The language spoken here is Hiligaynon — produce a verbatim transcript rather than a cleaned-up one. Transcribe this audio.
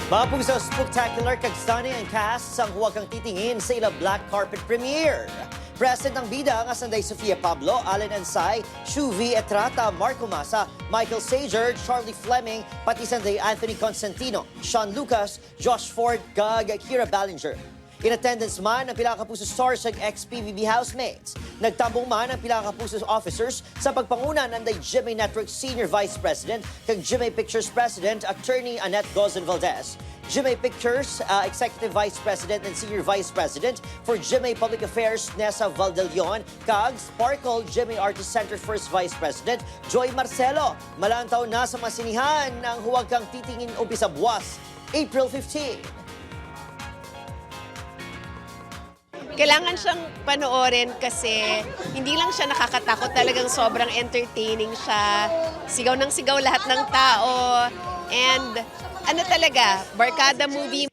Mapusa, spectacular kag stunning ang cast sang Huwag Kang Titingin sa ila black carpet premiere. Present ang bida nga sanday Sofia Pablo, Allen Ansay, Shuvi Etrata, Marco Masa, Michael Sager, Charlie Fleming, pati sanday Anthony Constantino, Sean Lucas, Josh Ford, kag Kira Ballinger. In attendance man ang pila ka puso stars kag ex-P B B housemates. Nagtambong man ang pila ka puso officers sa pagpanguna nanday G M A Network Senior Vice President kag G M A Pictures President Attorney Annette Gozon Valdez, G M A Pictures, uh, Executive Vice President and Senior Vice President for G M A Public Affairs Nessa Valdelion, kag Sparkle G M A Artist Center First Vice President Joy Marcelo. Malantaw na sa mga sinihan ang Huwag Kang Titingin umpisa buwas, April fifteen. Kailangan siyang panoorin kasi hindi lang siya nakakatakot, talagang sobrang entertaining siya. Sigaw ng sigaw lahat ng tao. And ano talaga, barkada movie.